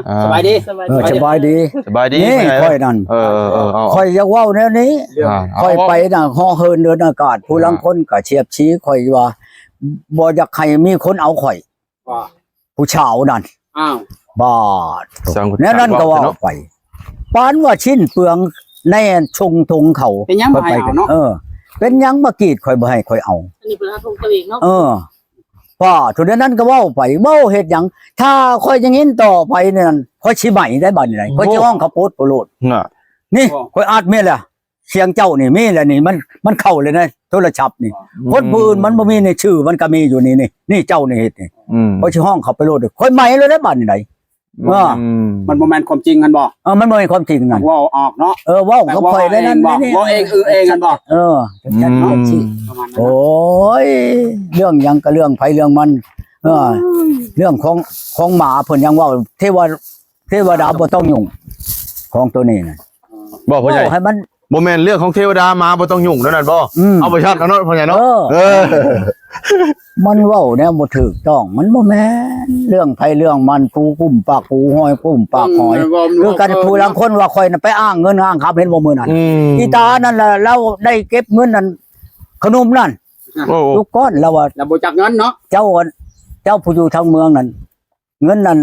ອ່າ ສະບາຍດີ ສະບາຍດີ ເອີ ສະບາຍດີ ສະບາຍດີ ນີ້ ພໍ່ໃຫຍ່ເນາະ ຂ້ອຍນັ້ນ ເອີໆໆ ເອີ ເອີ ເອີ ເອີ ຂ້ອຍຢາກເວົ້າແນວນີ້ ເອີ ເອີ ຂ້ອຍໄປນະ ເຮົາເຮີນເດີນອາກາດ ຜູ້ລາງ ອ່າ ຄົນກໍສຽບສີຂ້ອຍວ່າ ບໍ່ຢາກໃຫ້ມີຄົນເອົາຂ້ອຍ ວ່າ ຜູ້ສາວນັ້ນ ອ້າວ ບາດ ແນວນັ້ນກໍເວົ້າໄປ ປານວ່າຊິ້ນເປືອງໃນຊົງທົງເຂົາ ເປັນຫຍັງບໍ່ໃຫ້ເອົາເນາະ ເອີ ເປັນຫຍັງມາກີດຂ້ອຍ ບໍ່ໃຫ້ຂ້ອຍເອົາ ອັນນີ້ເພິ່ນເອົາທົງຕົວເອງເນາະ ເອີ ປ້າ ທຸເດນັ້ນກໍເວົ້າໄປ ເວົ້າເຮັດຫຍັງ? ຖ້າຂ້ອຍຍັງເຫັນຕໍ່ໄປນີ້ນັ້ນ ຂ້ອຍຊິໄໝໄດ້ບາດນີ້ໄດ໋ ໂອ້ ຂ້ອຍຊິຮ້ອງເຂົາໂປດໂພໂລດ ນະ ນີ້ ໂອ້ ຂ້ອຍອັດເມຍແລ້ວ ສຽງເຈົ້ານີ້ມີແລ້ວນີ້ ມັນ ມັນເຂົ້າເລີຍໃນໂທລະສັບນີ້ ອືມ ຄົນຜູ້ອື່ນມັນບໍ່ມີໃນຊື່ ມັນກໍມີຢູ່ນີ້ ນີ້ ນີ້ເຈົ້ານີ້ເຮັດນີ້ ອືມ ຂ້ອຍຊິຮ້ອງເຂົາໄປໂລດ ຂ້ອຍໄໝໂລດໄດ໋ບາດນີ້ໄດ໋ ອືມ ເອີ ມັນບໍ່ແມ່ນຄວາມຈິງຫັ້ນບໍ່? ເອີ ມັນບໍ່ແມ່ນຄວາມຈິງນັ້ນ ເວົ້າອອກເນາະ ເອີ ເວົ້າກັບຂ້ອຍໄດ້ນັ້ນ ເວົ້າເອງ ເອີເອງຫັ້ນບໍ່? ເອີ ອືມ ປະມານນັ້ນ ໂອ້ຍ ເລື່ອງຫຍັງກໍເລື່ອງໃຜເລື່ອງມັນ ເອີ ເລື່ອງຂອງ ຂອງໝາເພິ່ນຍັງເວົ້າ ເທວະ ເທວະດາບໍ່ຕ້ອງຫຍຸ້ງ ຂອງໂຕນີ້ນະ ບໍ່ ພໍ່ໃຫຍ່ ເວົ້າໃຫ້ມັນ ບໍ່ແມ່ນເລື່ອງຂອງເທວະດາ ໝາບໍ່ຕ້ອງຫຍຸ້ງ ແນວນັ້ນບໍ່? ອືມ ເອົາໄປຊັດເອົາເນາະ ພໍ່ໃຫຍ່ເນາະ ເອີ ເອີ ມັນເວົ້າແນວບໍ່ຖືກຕ້ອງ ມັນບໍ່ແມ່ນເລື່ອງໃຜເລື່ອງມັນ ຜູ້ກຸ້ມປາກຜູ້ຫອຍ ກຸ້ມປາກຫອຍ ຄືກັນ ຜູ້ລາງຄົນວ່າຂ້ອຍນະໄປອ້າງເງິນອ້າງຄຳ ເຫັນບໍ່ມື້ນັ້ນ ອືມ ອີຕານັ້ນລະ ລາວໄດ້ເກັບເງິນນັ້ນ ຂະໜົມນັ້ນ ໂອ້ ທຸກກ້ອນ ລາວວ່າ ລາວບໍ່ຈັກເງິນເນາະ ເຈົ້າ ເຈົ້າຜູ້ຢູ່ທາງເມືອງນັ້ນ ເງິນນັ້ນ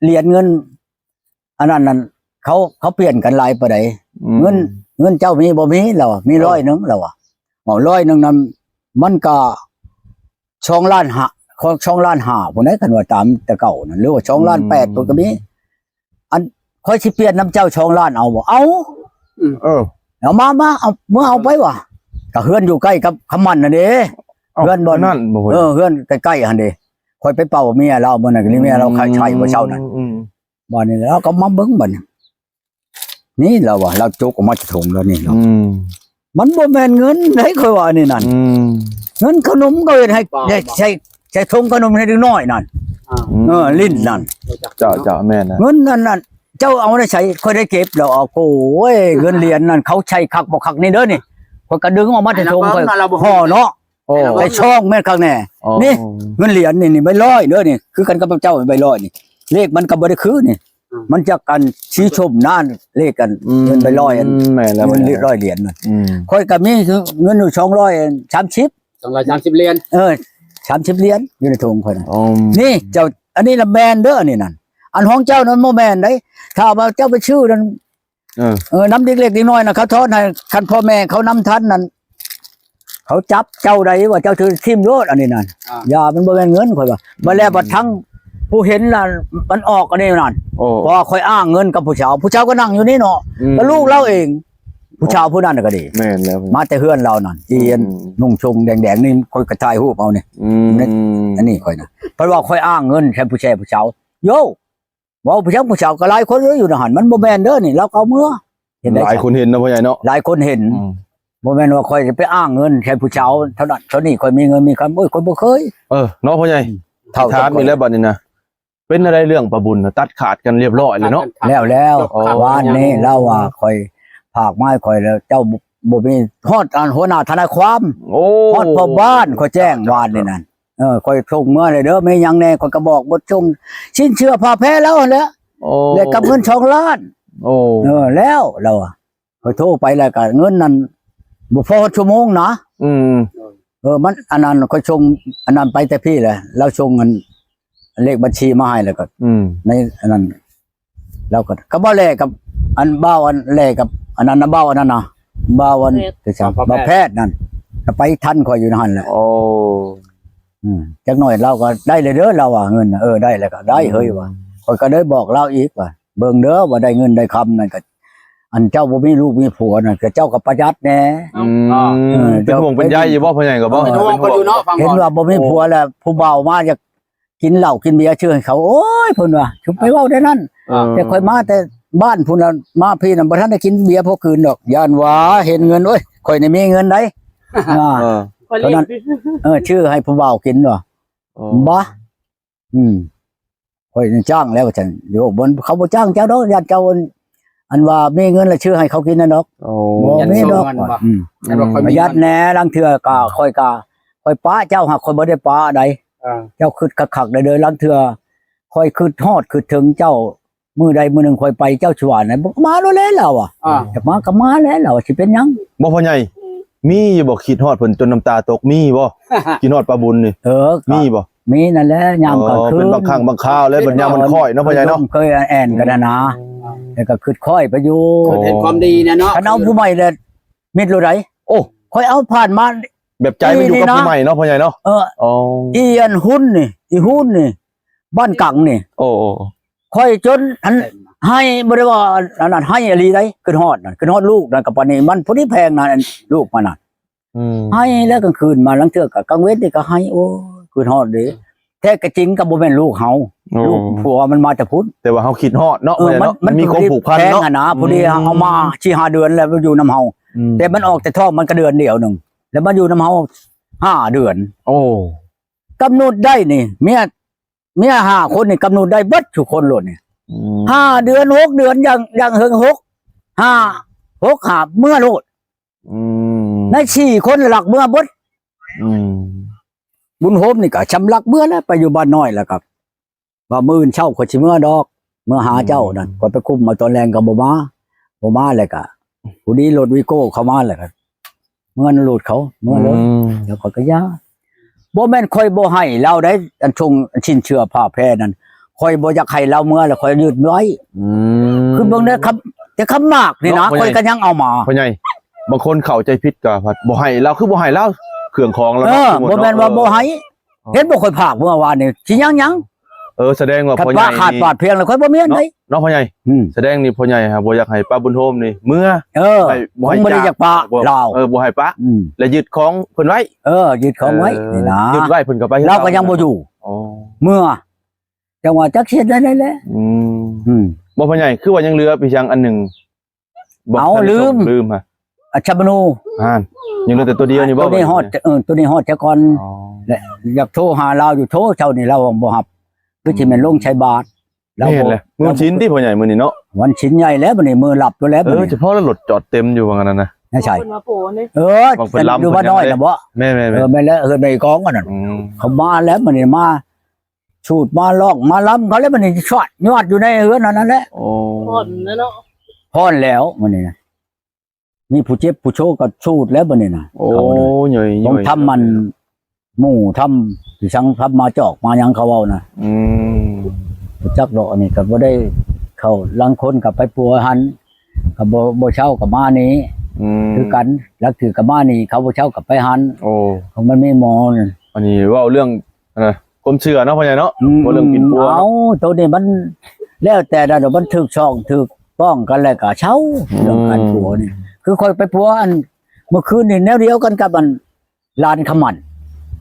ຫຼຽນເງິນ ອັນນັ້ນນັ້ນ ເຂົາ ເຂົາປ່ຽນກັນຫຼາຍປານໃດ ອືມ ເງິນ ເງິນເຈົ້າມີບໍ່? ມີ ລາວວ່າ ມີ ໂອ້ ຮ້ອຍໜຶ່ງ ລາວວ່າ ເອົາ ຮ້ອຍໜຶ່ງນັ້ນ ມັນກະສອງລ້ານຫ້າ ສອງລ້ານຫ້າພຸ້ນໃດ໋ ຄັນວ່າຕາມແຕ່ເກົ່ານັ້ນ ຫຼືວ່າສອງລ້ານແປດ ອືມ ພຸ້ນກໍມີ ອັນ ຂ້ອຍຊິປ່ຽນນຳເຈົ້າສອງລ້ານ ເອົາບໍ່? ເອົາ ອືມ ເອີ ເອົາມາ ມາ ເອົາ ເມືອເອົາໄປວ່າ ກໍເຮືອນຢູ່ໃກ້ກັບຄຳໝັ້ນຫັ້ນເດ້ ເອົ້າ ເຮືອນບ່ອນນັ້ນບໍ່? ເອີ ເຮືອນໃກ້ໆຫັ້ນເດ້ ຂ້ອຍໄປເປົ່າເມຍລາວມື້ນັ້ນ ກໍເລີຍເມຍລາວໄຂ້ ອືມ ມື້ເຊົ້ານັ້ນ ອືມ ບາດນີ້ລາວກໍມາເບິ່ງບາດນີ້ ນີ້ລາວວ່າ ລາວຈົກອອກມາຈາກຖົງລາວນີ້ເນາະ ອືມ ມັນບໍ່ແມ່ນເງິນໃດ໋ ຂ້ອຍວ່າອັນນີ້ນັ້ນ ອືມ ເງິນຂະໜົມ ເຂົາເຮັດໃຫ້ ໃສ່ ໃສ່ຖົງຂະໜົມໃຫ້ເດັກນ້ອຍນັ້ນ ອືມ ເອີ ຫຼິ້ນນັ້ນ ເຈົ້າ ເຈົ້າ ແມ່ນນະ ເງິນນັ້ນນັ້ນ ເຈົ້າເອົາໄດ້ໃສ? ຂ້ອຍໄດ້ເກັບແລ້ວ ເອົາ ໂອ້ຍ ເງິນຫຼຽນນັ້ນ ເຂົາໃຊ້ຄັກບໍ່ຄັກນີ້ເດີນີ້ ຂ້ອຍກໍດຶງອອກມາແຕ່ຖົງ ຂ້ອຍຫໍ່ເນາະ ໂອ້ ໃສ່ຊອງແມ່ນຄັກແນ່ ອໍ ນີ້ ເງິນຫຼຽນນີ້ ນີ້ໃບຮ້ອຍເດີນີ້ ຄືກັນກັບເຈົ້າໃບຮ້ອຍນີ້ ເລກມັນກໍບໍ່ໄດ້ຄືນີ້ ອືມ ມັນຈະອັນສີຊົມນາ ເລກອັນ ອືມ ເງິນໃບຮ້ອຍອັນ ແມ່ນແລ້ວ ເງິນຮ້ອຍຫຼຽນນັ້ນ ອືມ ຂ້ອຍກໍມີເງິນຢູ່ສອງຮ້ອຍສາມສິບ ສອງຮ້ອຍສາມສິບຫຼຽນ ເອີ ສາມສິບຫຼຽນຢູ່ໃນຖົງຂ້ອຍນະ ອໍ ນີ້ເຈົ້າ ອັນນີ້ລະແມ່ນເດີ ອັນນີ້ນັ້ນ ອັນຂອງເຈົ້ານັ້ນບໍ່ແມ່ນໃດ ຖ້າວ່າເຈົ້າໄປຊື້ນັ້ນ ເອີ ເອີ ນຳເດັກເລັກເດັກນ້ອຍນະ ເຂົາທອນໃຫ້ ຄັນພໍ່ແມ່ເຂົານຳທັນນັ້ນ ເຂົາຈັບເຈົ້າໄດ້ວ່າເຈົ້າຖືຖິ້ມໂລດ ອັນນີ້ນັ້ນ ອ່າ ຢ່າ ມັນບໍ່ແມ່ນເງິນ ຂ້ອຍວ່າ ອືມ ບັດແລ້ວບັດທັງຜູ້ເຫັນນັ້ນ ມັນອອກອັນນີ້ນັ້ນ ໂອ້ ເພາະວ່າຂ້ອຍອ້າງເງິນກັບຜູ້ສາວ ຜູ້ສາວກໍນັ່ງຢູ່ນີ້ເນາະ ອືມ ກໍລູກລາວເອງ ຜູ້ສາວຜູ້ນັ້ນກໍດີ ແມ່ນແລ້ວ ມາແຕ່ເຮືອນລາວນັ້ນ ອືມ ທີ່ ອືມ ນຸ່ງຊົງແດງໆນີ້ ຂ້ອຍກໍຖ່າຍຮູບເອົານີ້ ອືມ ອັນນີ້ຂ້ອຍນະ ເພິ່ນວ່າຂ້ອຍອ້າງເງິນໃຫ້ຜູ້ແຊຜູ້ສາວ ໂຢ ເວົ້າໄປທາງຜູ້ສາວກໍຫຼາຍຄົນເລີຍຢູ່ໃນຫັ້ນ ມັນບໍ່ແມ່ນເດີນີ້ ລາວກໍເອົາເມືອ ເຫັນໄດ້ ຫຼາຍຄົນເຫັນເນາະ ພໍ່ໃຫຍ່ເນາະ ຫຼາຍຄົນເຫັນ ອືມ ບໍ່ແມ່ນວ່າຂ້ອຍຈະໄປອ້າງເງິນໃຫ້ຜູ້ສາວເທົ່ານັ້ນເທົ່ານີ້ ຂ້ອຍມີເງິນມີຄຳ ໂອ້ຍ ຂ້ອຍບໍ່ເຄີຍ ເອີ ເນາະ ພໍ່ໃຫຍ່ ອືມ ຖາມອີກແລ້ວບັດນີ້ນະ ເປັນແນວໃດເລື່ອງປ້າບຸນນະ ຕັດຂາດກັນລຽບຮ້ອຍແລ້ວເນາະ ແລ້ວແລ້ວ ອໍ ວານນີ້ລາວວ່າຂ້ອຍຝາກມາໃຫ້ຂ້ອຍແລ້ວ ເຈົ້າບໍ່ ບໍ່ມີ ຮອດອັນຫົວໜ້າທະນາຍຄວາມ ໂອ້ ຮອດພໍ່ບ້ານ ຂ້ອຍແຈ້ງວານນີ້ນັ້ນ ເອີ ຂ້ອຍສົ່ງເມືອແລ້ວເດີ ມີຫຍັງແດ່ ຂ້ອຍກໍບອກບົດສົ່ງ ຊິນເຊື່ອຜ້າແພລາວຫັ້ນແຫຼະ ໂອ້ ແລະກັບເງິນສອງລ້ານ ໂອ້ ເອີ ແລ້ວລາວວ່າ ຂ້ອຍໂທໄປແລ້ວກໍເງິນນັ້ນບໍ່ພໍຊົ່ວໂມງນະ ອືມ ເອີ ມັນອັນນັ້ນ ຂ້ອຍສົ່ງອັນນັ້ນໄປແຕ່ພີ້ແຫຼະ ລາວສົ່ງອັນ ເລກບັນຊີມາໃຫ້ແລ້ວກໍ ອືມ ໃນອັນນັ້ນ ລາວກໍ ກໍບໍ່ແລກັບອັນບ່າວ ອັນແລກັບອັນນັ້ນນະ ບ່າວອັນນັ້ນນະ ບ່າວອັນ ແພດ ບ່າວແພດນັ້ນ ກໍໄປທັນຂ້ອຍຢູ່ຫັ້ນແຫຼະ ໂອ້ ອືມ ຈັກໜ້ອຍລາວກໍໄດ້ແລ້ວເດີ ລາວວ່າເງິນ ເອີ ໄດ້ແລ້ວກໍໄດ້ເຮີ້ຍວ່າ ຂ້ອຍກໍໄດ້ບອກລາວອີກວ່າ ເບິ່ງເດີວ່າໄດ້ເງິນໄດ້ຄຳນັ້ນກໍ ອັນເຈົ້າບໍ່ມີລູກມີຜົວນັ້ນ ກໍເຈົ້າກໍປະຢັດແດ່ ອືມ ເອີ ເປັນຫ່ວງເປັນໃຍຢູ່ບໍ່ ພໍ່ໃຫຍ່ກໍບໍ່ ເປັນຫ່ວງເພິ່ນຢູ່ເນາະ ເຫັນວ່າບໍ່ມີຜົວແລ້ວ ຜູ້ບ່າວມາຢາກ ກິນເຫຼົ້າກິນເບຍຊື່ໃຫ້ເຂົາ ໂອ້ຍ ເພິ່ນວ່າ ຊຸມໄປເວົ້າແນວນັ້ນ ເອີ ແຕ່ຂ້ອຍມາແຕ່ບ້ານພຸ້ນລະ ມາພີ້ນະ ບໍ່ທັນໄດ້ກິນເບຍພໍຄືນດອກ ຢ້ານວ່າເຫັນເງິນ ໂອ້ຍ ຂ້ອຍນີ້ມີເງິນໃດ໋ ອ່າ ເອີ ເທົ່ານັ້ນ ເອີ ຊື່ໃຫ້ຜູ້ບ່າວກິນວ່າ ເອີ ບໍ່ ອືມ ຂ້ອຍນີ້ຈ້າງແລ້ວວ່າຊັ້ນ ໂຍມ ເຂົາບໍ່ຈ້າງເຈົ້າດອກ ຢ້ານເຈົ້າ ອັນ ອັນວ່າມີເງິນແລ້ວຊື່ໃຫ້ເຂົາກິນນັ້ນດອກ ໂອ້ ບໍ່ມີດອກ ອືມ ປະຢັດແດ່ ລາງເທື່ອກະ ຂ້ອຍກະ ຂ້ອຍປະເຈົ້າ ຫາກຂ້ອຍບໍ່ໄດ້ປະໃດ໋ ອ່າ ເຈົ້າຄຶດຄັກໆເດີ ລາງເທື່ອຂ້ອຍຄຶດຮອດຄຶດເຖິງເຈົ້າ ມື້ໃດມື້ໜຶ່ງຂ້ອຍໄປເຈົ້າສະຫວານນະ ມາໂລດແຫຼະລາວວ່າ. ອ່າ ຢາກມາກໍມາແຫຼະລາວວ່າ ຊິເປັນຫຍັງ? ບໍ່ ພໍ່ໃຫຍ່ ມີຢູ່ບໍ່ ຄິດຮອດເພິ່ນຈົນນ້ຳຕາຕົກ ມີບໍ່? ຄິດຮອດປ້າບຸນນີ້ ເອີ ມີບໍ່? ມີນັ້ນແຫຼະ ຍາມກາງຄືນ ເປັນບາງຄັ້ງບາງຄາວແຫຼະ ບັດຍາມມັນຄ້ອຍເນາະ ພໍ່ໃຫຍ່ເນາະ ເຄີຍແອນກັນນະ ແຕ່ກໍຄິດຄ້ອຍໄປຢູ່ ເພິ່ນເຮັດຄວາມດີນະເນາະ. ຄັນເອົາຜູ້ໃໝ່ແລ້ວມິດໂລດໃດ. ໂອ້ ຂ້ອຍເອົາຜ່ານມາ ແບບໃຈມັນຢູ່ກັບຜູ້ໃໝ່ເນາະ ພໍ່ໃຫຍ່ເນາະ. ເອີ ອໍ ອີອັນຮຸນນີ້ ອີຮຸນນີ້ ບ້ານກັງນີ້ ໂອ້ ໂອ້ ຂ້ອຍຈົນອັນໄຫ້ ບໍ່ໄດ້ວ່າອັນນັ້ນ ໄຫ້ອີ່ຫຼີໃດ ຄິດຮອດນັ້ນ ຄິດຮອດລູກນັ້ນ ກໍປານນີ້ ມັນພໍດີແພງນັ້ນ ອັນລູກມັນນະ ອືມ ໄຫ້ແລ້ວກາງຄືນມາ ລາງເທື່ອກໍກາງເວັນນີ້ກໍໄຫ້ ໂອ້ຍ ຄິດຮອດເດ້. ແທ້ກໍຈິງກໍບໍ່ແມ່ນລູກເຮົາ ໂອ້ ລູກຜົວມັນມາແຕ່ພຸ້ນ ແຕ່ວ່າເຮົາຄິດຮອດເນາະ ເອີ ພໍ່ໃຫຍ່ເນາະ ມັນ ມັນມີຄວາມຜູກພັນເນາະ ແພງຫັ້ນນະ ອືມ ພໍດີເຮົາມາສີ່ຫ້າເດືອນແລ້ວຢູ່ນຳເຮົາ ອືມ ແຕ່ມັນອອກແຕ່ທ້ອງມັນກໍເດືອນດຽວໜຶ່ງ ແລ້ວມາຢູ່ນຳເຮົາຫ້າເດືອນ. ໂອ້ ກຳນົດໄດ້ນີ້ ເມຍ ເມຍຫ້າຄົນນີ້ກຳນົດໄດ້ເບິດທຸກຄົນໂລດນີ້ ອືມ ຫ້າເດືອນ ຫົກເດືອນ ຢ່າງ ຢ່າງເຫິງຫົກ ຫ້າ ຫົກ ຫ້າ ເມືອໂລດ ອືມ ໃນສີ່ຄົນລັກເມືອເບິດ ອືມ ບຸນໂຮມນີ້ກໍຊຳລັກເມືອແລ້ວ ໄປຢູ່ບ້ານນ້ອຍແລ້ວກໍ ວ່າມື້ອື່ນເຊົ້າຂ້ອຍຊິເມືອດອກ ເມືອຫາເຈົ້ານັ້ນ ອືມ ຂ້ອຍໄປຄຸມເອົາຕອນແລງກໍບໍ່ມາ ບໍ່ມາແລ້ວກໍ ພໍດີລົດວີໂກ້ເຂົ້າມາແລ້ວກໍ ເມືອນໂລດເຂົາ ເມືອເລີຍ ອືມ ແລ້ວຂ້ອຍກໍຢ່າ ບໍ່ແມ່ນຂ້ອຍບໍ່ໃຫ້ລາວໄດ໋ ອັນຊົງ ອັນຊິນເຊື່ອຜ້າແພນັ້ນ ຂ້ອຍບໍ່ຢາກໃຫ້ລາວເມືອ ແລ້ວຂ້ອຍຍຶດໄວ້ ອືມ ຄືເບິ່ງໄດ້ຄຳ ແຕ່ຄຳໝາກນີ້ນະ ເນາະ ຂ້ອຍກໍຍັງເອົາມາ ພໍ່ໃຫຍ່ ບາງຄົນເຂົ້າໃຈຜິດກໍວ່າບໍ່ໃຫ້ລາວ ຄືບໍ່ໃຫ້ລາວເຄື່ອງຂອງລາວ ເອີ ເນາະ ບໍ່ແມ່ນວ່າບໍ່ໃຫ້ ອໍ ເຫັນບໍ່ ຂ້ອຍພາກເມື່ອວານນີ້ ຊິຍັງຫຍັງ? ເອີ ສະແດງວ່າພໍ່ໃຫຍ່ຂາດບາດພຽງແລ້ວ ຂ້ອຍບໍ່ມີອັນໃດ ເນາະ ພໍ່ໃຫຍ່ ອືມ ສະແດງນີ້ພໍ່ໃຫຍ່ຫາບໍ່ຢາກໃຫ້ປ້າບຸນໂຮມນີ້ເມືອ ເອີ ບໍ່ໃຫ້ ຄົງບໍ່ໄດ້ຢາກປະລາວ ເອີ ບໍ່ໃຫ້ປະ ອືມ ແລະຍຶດຂອງເພິ່ນໄວ້ ເອີ ຍຶດຂອງໄວ້ ເອີ ນີ້ນະ ຍຶດໄວ້ເພິ່ນກໍໄປ ລາວກໍຍັງບໍ່ຢູ່ ອໍ ເມື່ອ ຈັ່ງວ່າຈັກຊິເຮັດແນວໃດແຫຼະ ອືມ ອືມ ບໍ່ ພໍ່ໃຫຍ່ ຄືວ່າຍັງເຫຼືອໄປຍັງອັນໜຶ່ງ ບໍ່ ເອົາ ລືມ ລືມຫະ ອັດສະມະນູ ຫັ້ນ ຍັງເຫຼືອແຕ່ຕົວດຽວນີ້ບໍ່? ຕົວນີ້ຮອດ ເອີ ຕົວນີ້ຮອດຊະກ່ອນ ອໍ ແລະ ຢາກໂທຫາລາວຢູ່ ໂທເຊົ້ານີ້ລາວບໍ່ຮັບ ຄືຊິແມ່ນລົງໃສ່ບາດ ລາວບໍ່ ແມ່ນແຫຼະ ມື້ວັນສິນຕິພໍ່ໃຫຍ່ມື້ນີ້ເນາະ ວັນສິນໃຫຍ່ແລ້ວ ບັດນີ້ມື້ຫຼັບຢູ່ແລ້ວ ເອີ ບັດນີ້ ສະເພາະລະລົດຈອດເຕັມຢູ່ວ່າງນັ້ນນະ ໃນໃສ ເອີ ຢູ່ບ້ານນ້ອຍນະບໍ່? ແມ່ນໆໆ ເອີ ແມ່ນແລ້ວ ເຮືອນແມ່ກອງອັນນັ້ນ ອືມ ເຂົາມາແລ້ວ ບັດນີ້ມາ ສູດມາຮ້ອງມາລຳເຂົາແລ້ວ ບັດນີ້ຊອດຍອດຢູ່ໃນເຮືອນອັນນັ້ນແຫຼະ ໂອ້ ຟ້ອນແລ້ວເນາະ ຟ້ອນແລ້ວ ບັດນີ້ນະ ມີຜູ້ເຈັບຜູ້ໂຊກໍສູດແລ້ວ ບັດນີ້ນະ ໂອ້ ເຂົານະ ຍ່ອຍໆ ຕ້ອງທຳມັນ ໝູ່ທຳທີ່ສັງ ທຳມາຈອກມາຫຍັງເຂົາເວົ້ານະ ອືມ ບໍ່ຈັກດອກ ອັນນີ້ກໍບໍ່ໄດ້ເຂົ້າ ລາງຄົນກໍໄປປົວຫັ້ນ ກໍບໍ່ ບໍ່ເຊົາກໍມານີ້ ອືມ ຄືກັນ ລາງເທື່ອກໍມານີ້ ເຂົາບໍ່ເຊົາກໍໄປຫັ້ນ ໂອ້ ເພາະມັນມີໝໍ ອັນນີ້ເວົ້າເລື່ອງ ອັນນະ ຄວາມເຊື່ອເນາະ ພໍ່ໃຫຍ່ເນາະ ອືມ ບໍ່ເລື່ອງປິ່ນປົວເນາະ ເອົາ ໂຕນີ້ມັນແລ້ວແຕ່ນັ້ນ ມັນຖືກຊ່ອງຖືກປ້ອງກັນ ແລ້ວກໍເຊົາ ອືມ ເລື່ອງການປົວນີ້ ຄືຂ້ອຍໄປປົວອັນ ເມື່ອຄືນນີ້ແນວດຽວກັນກັບອັນຫຼານຂະໝັ້ນ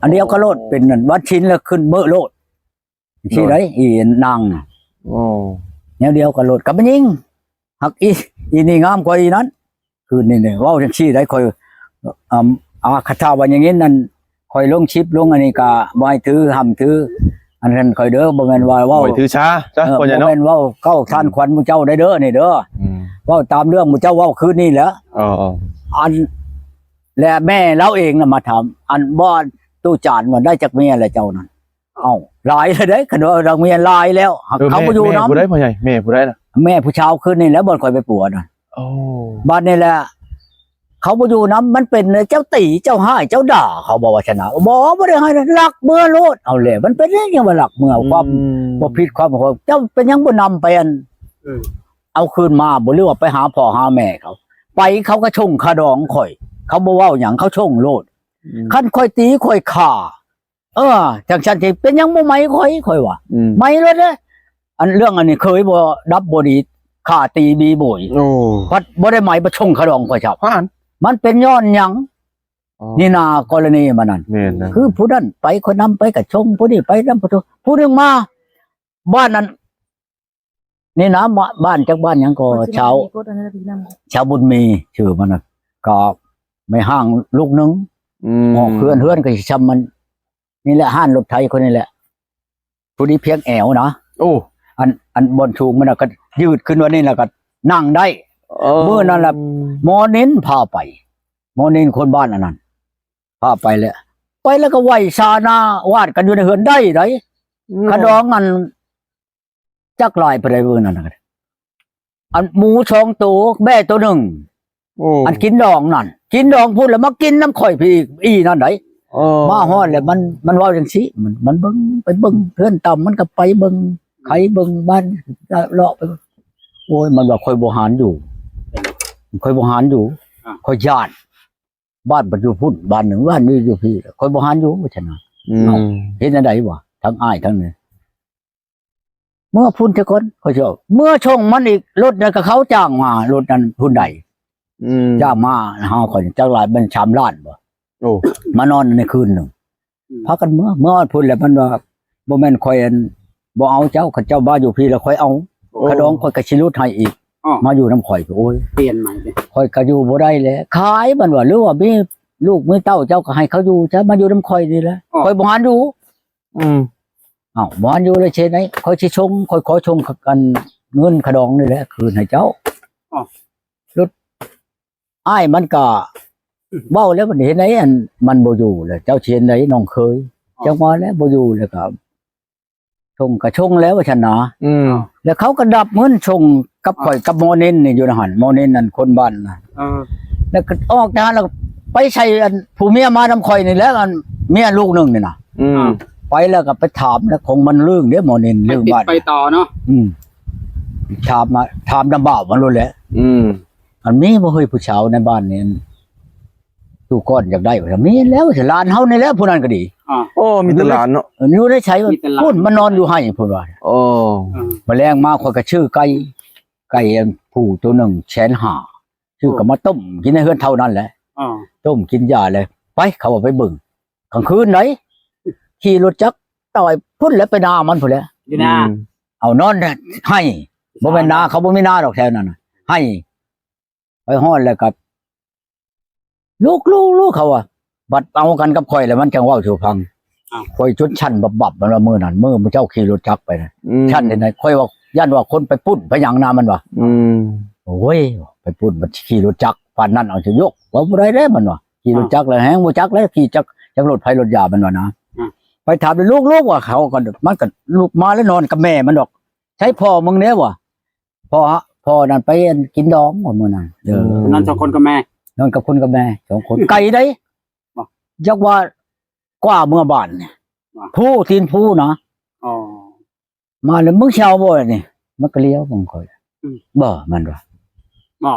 ອັນດຽວກັນໂລດ ເປັນອັນວັນສິນແລ້ວຂຶ້ນເບີໂລດ ຊີ້ໄດ໋ ອີນາງນະ ໂອ້ ແນວດຽວກັນໂລດກັບແມ່ຍິງ ຮັກອີ ອີນີ້ງາມກວ່າອີນັ້ນ ຄືນີ້ ນີ້ເວົ້າຈັ່ງຊີ້ໄດ໋ ຂ້ອຍ ອາ ອາຄາຖາວ່າຢ່າງນີ້ນັ້ນ ຂ້ອຍລົງຄລິບລົງອັນນີ້ກະບໍ່ໃຫ້ຖື ຫ້າມຖື ອັນນັ້ນຂ້ອຍເດີ ບໍ່ແມ່ນວ່າເວົ້າ ບໍ່ໃຫ້ຖືຊາຊະ ເອີ ພໍ່ໃຫຍ່ເນາະ ບໍ່ແມ່ນເວົ້າເກົ້າທ່ານຂວັນໝູ່ເຈົ້າໄດ້ເດີ ນີ້ເດີ ອືມ ເວົ້າຕາມເລື່ອງໝູ່ເຈົ້າເວົ້າຄືນນີ້ແຫຼະ ເອີໆ ອັນ ແລະແມ່ລາວເອງນະມາຖາມ ອັນ ບໍ່ ຕູ້ຈານວ່າໄດ້ຈັກເມຍແລ້ວເຈົ້ານັ້ນ ເອົ້າ ຫຼາຍແລ້ວເດ້ ຄັນວ່ານາງເມຍຫຼາຍແລ້ວ ເອີ ເຂົາບໍ່ຢູ່ນຳ ແມ່ ແມ່ຜູ້ໃດພໍ່ໃຫຍ່ ແມ່ຜູ້ໃດນະ? ແມ່ຜູ້ຊາວຄືນນີ້ແຫຼະ ບ່ອນຂ້ອຍໄປປົວນະ ໂອ້ ບາດນີ້ແຫຼະ ເຂົາບໍ່ຢູ່ນຳ ມັນເປັນເຈົ້າຕີ ເຈົ້າຮ້າຍ ເຈົ້າດ່າ ເຂົາບອກວ່າຊັ້ນນະ ບໍ່ ບໍ່ໄດ້ຮ້າຍນະ ລັກເມືອໂລດ ເອົາແຫຼະ ມັນເປັນຫຍັງວ່າລັກເມືອ ອືມ ຄວາມບໍ່ຜິດ ຄວາມ ເຈົ້າເປັນຫຍັງບໍ່ນຳໄປ ອັນ ເອີ ເອົາຄືນມາບໍ່ ຫຼືວ່າໄປຫາພໍ່ຫາແມ່ເຂົາ ໄປເຂົາກໍສົ່ງຄ່າດອງຂ້ອຍ ເຂົາບໍ່ເວົ້າຫຍັງ ເຂົາສົ່ງໂລດ ອືມ ຄັນຂ້ອຍຕີ ຂ້ອຍຂ້າ ເອີ ຈັ່ງຊັ້ນຊິເປັນຫຍັງບໍ່ໄໝຂ້ອຍ ຂ້ອຍວ່າ ອືມ ໄໝໂລດເດ້ ອັນເລື່ອງອັນນີ້ເຄີຍບໍ່ດັບບໍ່ດີ ຂ້າຕີບີໂບຍ ໂອ້ ພັດບໍ່ໄດ້ໄໝ ພັດສົ່ງຄ່າດອງຂ້ອຍຊະ ມັນເປັນຍ້ອນຫຍັງ? ອໍ ນີ້ນາ ກໍລະນີມັນນັ້ນ ແມ່ນນະ ຄືຜູ້ນັ້ນໄປ ຂ້ອຍນຳໄປກະຊົງ ຜູ້ນີ້ໄປນຳ ຜູ້ ຜູ້ໜຶ່ງມາ ບ້ານນັ້ນ ນີ້ນະ ບ້ານ ຈັກບ້ານຫຍັງກໍ ຊາວ ຊາວບຸນມີ ຊື່ມັນນະ ກໍໄມ້ຫ້າງລູກໜຶ່ງ ອືມ ອອກເຮືອນ ເຮືອນກໍຊິຊ່ຳມັນ ນີ້ແຫຼະ ຮ້ານລົດໄຖຂ້ອຍນີ້ແຫຼະ ຜູ້ນີ້ພຽງແອວນະ ໂອ້ ອັນ ອັນບ່ອນສູງມັນນະ ກໍຍືດຂຶ້ນວ່ານີ້ ແລ້ວກໍນັ່ງໄດ້ ເອີ ມື້ນັ້ນລະ ໝໍນິນພາໄປ ໝໍນິນຄົນບ້ານອັນນັ້ນ ພາໄປແລ້ວ ໄປແລ້ວກໍໄຫວ້ຊາໜ້າວາດກັນຢູ່ໃນເຮືອນໄດ້ໃດ ອືມ ຂະດອງອັນ ຈັກຫຼາຍປານໃດມື້ນັ້ນນະ ອັນໝູສອງໂຕ ແບ້ໂຕໜຶ່ງ ໂອ້ ອັນກິນດອງນັ້ນ ກິນດອງພຸ້ນ ແລ້ວມາກິນນຳຂ້ອຍພີ້ອີກ ອີນັ້ນໃດ໋. ເອີ ມາຮອດແລ້ວມັນ ມັນເວົ້າຈັ່ງຊີ້ ມັນ ມັນເບິ່ງ ໄປເບິ່ງເຮືອນຕ່ຳ ມັນກໍໄປເບິ່ງ ໄຂເບິ່ງບ້ານ ເລາະໄປ. ໂອ້ຍ ມັນວ່າຂ້ອຍບໍ່ຫານຢູ່ ຂ້ອຍບໍ່ຫານຢູ່ ອາ ຂ້ອຍຢ້ານ ບ້ານມັນຢູ່ພຸ້ນ ບ້ານໜຶ່ງ ບ້ານນີ້ຢູ່ພີ້ ຂ້ອຍບໍ່ຫານຢູ່ ວ່າຊັ້ນນະ. ອືມ ເອົ້າ ເຮັດແນວໃດວະ ທັງອ້າຍທັງນີ້ ເມືອພຸ້ນເສຍກ່ອນ ຂ້ອຍຊິເອົາ ເມືອສົ່ງມັນອີກ ລົດນັ້ນກໍເຂົາຈ້າງມາ ລົດນັ້ນພຸ້ນໃດ ອືມ ຈ້າງມາຫາຂ້ອຍ ຈັກຫຼາຍ ແມ່ນສາມລ້ານບໍ່. ໂອ້ ມານອນໃນຄືນໜຶ່ງ ອືມ ພາກັນເມືອ ເມືອຮອດພຸ້ນແລ້ວ ມັນວ່າ ບໍ່ແມ່ນຂ້ອຍ ອັນ ບໍ່ເອົາເຈົ້າ ຄັນເຈົ້າມາຢູ່ພີ້ແລ້ວຂ້ອຍເອົາ ໂອ້ ຄ່າດອງຂ້ອຍກໍຊິຫຼຸດໃຫ້ອີກ ອ້ອ ມາຢູ່ນຳຂ້ອຍ ໂອ້ຍ ປ່ຽນໃໝ່ເດ້ ຂ້ອຍກໍຢູ່ບໍ່ໄດ້ແລ້ວ ຂາຍ ມັນວ່າ ຫຼືວ່າມີລູກມີເຕົ້າ ເຈົ້າກໍໃຫ້ເຂົາຢູ່ຊະ ມາຢູ່ນຳຂ້ອຍນີ້ແຫຼະ ອ້ອ ຂ້ອຍບໍ່ຫານຢູ່. ອືມ ເອົ້າ ບໍ່ຢູ່ແລ້ວເຮັດໃດ ຂ້ອຍຊິສົ່ງ ຂ້ອຍຂໍສົ່ງ ອັນ ເງິນຄ່າດອງນີ້ແຫຼະ ຄືນໃຫ້ເຈົ້າ. ອ້າວ ລົດ ອ້າຍມັນກໍ ອືມ ເວົ້າແລ້ວ ບັດນີ້ເຮັດໃດ ອັນ ມັນບໍ່ຢູ່ແລ້ວ ເຈົ້າຊິເຮັດໃດ ນ້ອງເຂີຍ? ອ້າວ ຈັ່ງວ່າແຫຼະ ບໍ່ຢູ່ແລ້ວກໍ ສົ່ງກໍສົ່ງແລ້ວ ວ່າຊັ້ນນະ. ອືມ ແລ້ວເຂົາກໍດັບເງິນສົ່ງກັບຂ້ອຍ ກັບໝໍເນັນນີ້ຢູ່ຫັ້ນ ໝໍເນັນນັ້ນ ຄົນບ້ານນະ. ເອີ ແລ້ວກໍອອກຈາກຫັ້ນແລ້ວໄປໃສ່ ອັນ ຜູ້ເມຍມານຳຂ້ອຍນີ້ແຫຼະ ອັນ ເມຍລູກໜຶ່ງນີ້ນະ. ອືມ ອ່າ ໄປແລ້ວກໍໄປຖາມ ແລ້ວຂອງມັນລຶ້ງເດ້ ໝໍເນັນລຶ້ງບ້ານ ໄປຕິດໄປຕໍ່ເນາະ. ອືມ ຖາມມາ ຖາມນຳບ່າວມັນໂລດແຫຼະ. ອືມ ອັນ ມີບໍ່ເຮີ້ຍ ຜູ້ສາວໃນບ້ານນີ້ ຕູ້ກ້ອນຢາກໄດ້ ວ່າ ມີແລ້ວ ຫຼານເຮົານີ້ແຫຼະ ຜູ້ນັ້ນກໍດີ. ອ່າ ໂອ້ ມີແຕ່ຫຼານເນາະ. ເອີ ຢູ່ໃນໃສ? ມີແຕ່ຫຼານ ພຸ້ນ ມານອນຢູ່ໄຮ່ພຸ້ນວ່າ. ໂອ້ ອືມ ມາແລງມາ ຂ້ອຍກໍຊື້ໄກ່ ໄກ່ ອັນ ຜູ້ໂຕໜຶ່ງແສນຫ້າ ຊື້ ອ່າ ກໍມາຕົ້ມກິນໃນເຮືອນເທົ່ານັ້ນແຫຼະ. ອ່າ ຕົ້ມກິນຢາແລ້ວ ໄປ ເຂົາວ່າໄປເບິ່ງ ກາງຄືນໃດ໋ ຂີ່ລົດຈັກຕາຍພຸ້ນແຫຼະ ໄປນາມັນພຸ້ນແຫຼະ. ຢູ່ນາ ອືມ ເອົານອນໃຫ້ ບໍ່ແມ່ນນາ ເຂົາບໍ່ມີນາດອກແຖວນັ້ນນະ ໃຫ້ ໄປຮອດແລ້ວກໍ ລູກໆໆ ເຂົາວ່າ ບັດເອົາກັນກັບຂ້ອຍແລ້ວ ມັນຈັ່ງເວົ້າສູ່ຟັງ. ອ້າວ ຂ້ອຍຈົນສັ່ນບັບໆ ມັນວ່າມື້ນັ້ນ ມື້ມື້ເຈົ້າຂີ່ລົດຈັກໄປນະ. ອືມ ຊັ້ນເຮັດໃດ ຂ້ອຍວ່າຢ້ານວ່າຄົນໄປປຸ້ນໄປຫຍັງນະ ມັນວ່າ. ອືມ ໂອ້ຍ ໄປປຸ້ນ ມັນຂີ່ລົດຈັກປານນັ້ນ ເອົາຊິຍົກ ເວົ້າບໍ່ໄດ້ເດ້ ມັນວ່າ. ຂີ່ລົດຈັກແລ້ວແຮງບໍ່ຈັກແລ້ວ ຂີ່ຈັກ ຈັກລົດໃຜລົດຢາ ມັນວ່ານະ. ອືມ ໄປຖາມລູກໆ ວ່າ ເຂົາກໍ ມັນກໍລຸກມາແລ້ວ ນອນກັບແມ່ມັນດອກ. ໃສພໍ່ມຶງແດ່ ວ່າ ພໍ່ ພໍ່ນັ້ນໄປ ອັນ ກິນດອງ ວ່າ ມື້ນັ້ນ. ເອີ ອືມ ນອນສອງຄົນກັບແມ່ ນອນກັບຄົນກັບແມ່ສອງຄົນ ໄກໃດ໋ ບໍ່ ຈັກວ່າກວ່າເມືອບ້ານນີ້ ວ່າ ພູ ຕີນພູນະ. ອໍ ມາແລ້ວ ມຶງຊິເອົາບໍ່ນີ້? ມັນກໍລຽວເບິ່ງຂ້ອຍ. ອືມ ບໍ່ ມັນວ່າ ບໍ່